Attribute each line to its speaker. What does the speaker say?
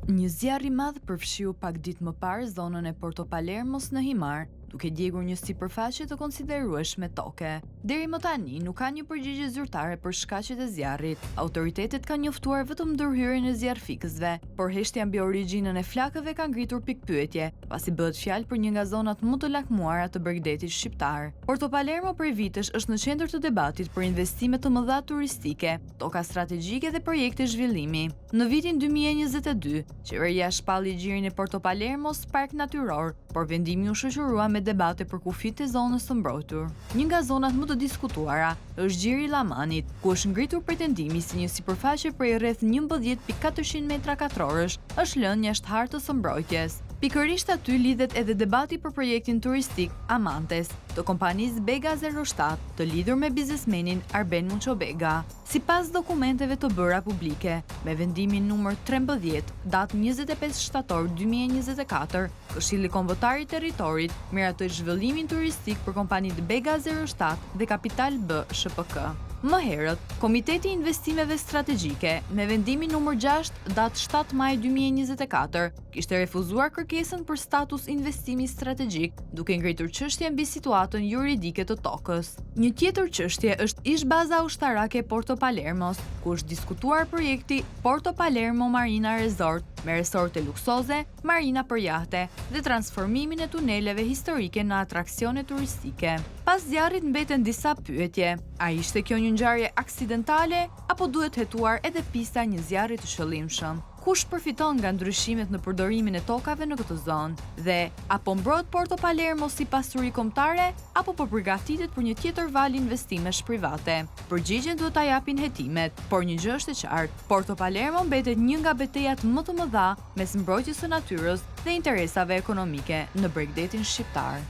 Speaker 1: Një zjarr i madh përfshiu pak ditë më parë zonën e Porto Palermos në Himarë, duke djegur një sipërfaqe të konsiderueshme toke. Deri më tani nuk ka një përgjigje zyrtare për shkaqet e zjarrit. Autoritetet kanë njoftuar vetëm ndërhyrjen e zjarrfikësve, por heshtja mbi origjinën e flakëve ka ngritur pikëpyetje, pasi bëhet fjalë për një nga zonat më të lakmuara të bregdetit shqiptar. Porto Palermo prej vitesh është në qendër të debatit për investime të mëdha turistike, toka strategjike dhe projekte zhvillimi. Në vitin 2022, qeveria shpalli gjirin e Porto Palermos park natyror, por vendimi u shoqërua me debate për kufijtë e zonës së mbrojtur. Një nga zonat më të diskutuara është gjiri i Llamanit, ku është ngritur pretendimi se një sipërfaqe prej rreth 11.400 metra katrorësh është lënë jashtë hartës së mbrojtjes. Pikërisht aty lidhet edhe debati për projektin turistik Amantes, të kompanisë Bega 07, të lidhur me biznesmenin Arben Muçobega. Sipas dokumenteve të bëra publike, me vendimin numër 13, datë 25 shtator 2024, Këshilli Kombëtar i Territorit miratoi zhvillimin turistik për kompanitë Bega 07 dhe Kapital B SHPK. Më herët, Komiteti i Investimeve Strategjike, me vendimin numër 6, datë 7 maj 2024, kishte refuzuar kërkesën për status investimi strategjik, duke ngritur çështje mbi situatën juridike të tokës. Një tjetër çështje është ish-baza ushtarake e Porto Palermos, ku është diskutuar projekti Porto Palermo Marina Resort me resorte luksoze, marina për jahte dhe transformimin e tuneleve historike në atraksione turistike. Pas zjarrit mbeten disa pyetje. A ishte kjo një ngjarje aksidentale apo duhet hetuar edhe pista e një zjarri të qëllimshëm? Kush përfiton nga ndryshimet në përdorimin e tokave në këtë zonë? Dhe, a po mbrohet Porto Palermo si pasuri kombëtare, apo po përgatitet për një tjetër valë investimesh private? Përgjigjen duhet ta japin hetimet, por një gjë është e qartë, Porto Palermo mbetet një nga betejat më të mëdha mes mbrojtjes së natyrës dhe interesave ekonomike në bregdetin shqiptar.